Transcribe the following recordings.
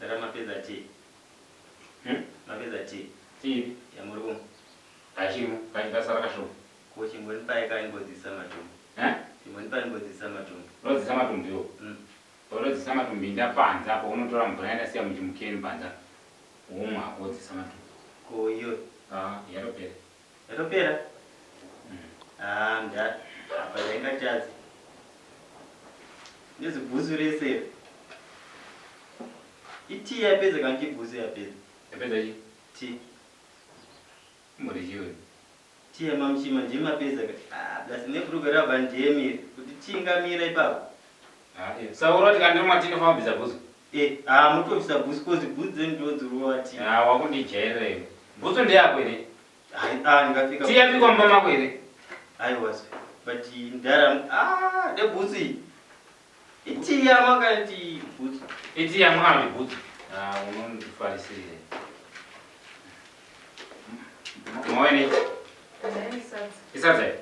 Ndara mapedza tea. Mapedza tea. Tea. Yamuri kumwa. Hachimo, kasara kashoma. Ko chimbonipai kani mbodzisa matumbu. Eh? Chimbonipai mbodzisa matumbu. Unodzisa matumbu iwo. Unodzisa matumbu inda panze apo unotora mvura yandasiya muchimukeni panze apo. Womwa hako wodzisa matumbu. Ko iyo. Ah, yatopera. Yatopera? Ah, mdara. Apa ndaingatadzi. Nezibhuzu rese iri. Itii yapedza kana kuti ibhuzu yapedza? Yapedza chii? Tii. Imbori chii wewe? Tii yamamuchima ndiye mapedza ka. Ah, plus nebhurugwa rabva ndiye miri. Kuti tii ingamira ipapo. Ah, eh. Saka uroti kana ndomwa tii ndofanira kubvisa bhuzu? Eh, ah mutobvisa bhuzu kozi bhuzu dzenyu ndodzirova tii. Ah, wakundijairira iwe. Bhutsu ndeyako here? Hai, ah ndingapfeka. Tii yabikwa mumba mako here? Aiwa swe. But ndara ah nebhutsu iyi. Itii yamwa kana kuti bhutsu? Itii yamwa kana kuti bhutsu? Ah, unondifarisirira. Mauya nei? Isadza here?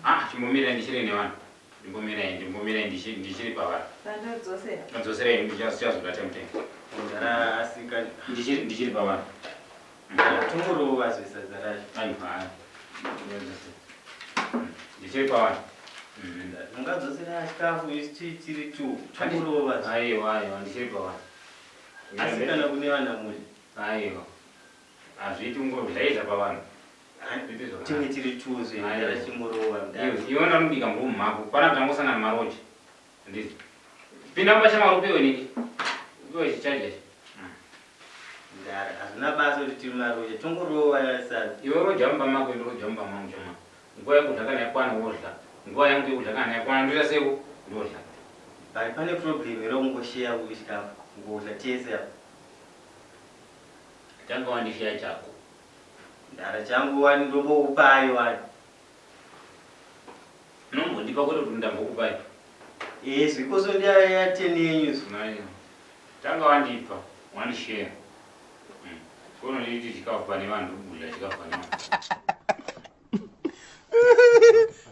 Ah, chimbomirai ndichiri nevanhu. Ndimbomirai, ndimbomirai ndichiri ndichiri pavanhu. Ndodzosera. Ndodzoserai ndichazoda temtenga. Ndara asika Ndichiri ndichiri pavanhu. Tongorova zvesadza racho. Aiwa. Ndodzoserai. Ndichiri pavanhu. Ungadzosera chikafu isu tiri tu. Tongorova. Aiwa, aiwa, ndichiri pavanhu. Asi kana kune vana muli. Aiwa. Hazviiti ungodyaidza pavanhu. Hazviiti zvakanaka. Tinge tiri tu zve Aiwa. ndara chingorova mdara. Iwe iwe ndanobika muroom mako. Pana tangosangana maroja. Handiti. Pinda mumba shamwari upiwe nini? Upiwe chichaja ichi. Mdara hazvina basa kuti tiri maroja. Tongorova sadza. Iwe roja mumba mako ende roja mumba mangu chama. Nguva yekudya kana yakwana wodya. Nguva yangu yekudya kana yakwana ndoita sei? Ndodya. But pane problem here kungosheya chikafu kungodya tese apa. Tanga wandisheya chako. Mdara changu wani ndombokupai wani. Unombondipa kwete kuti ndambokupai. Eh zvikoso ndiyateni yenyu zvo. Nayo. Tanga wandipa, wandisheya. Kono nditi chikafu pane vanhu kudya chikafu pane vanhu.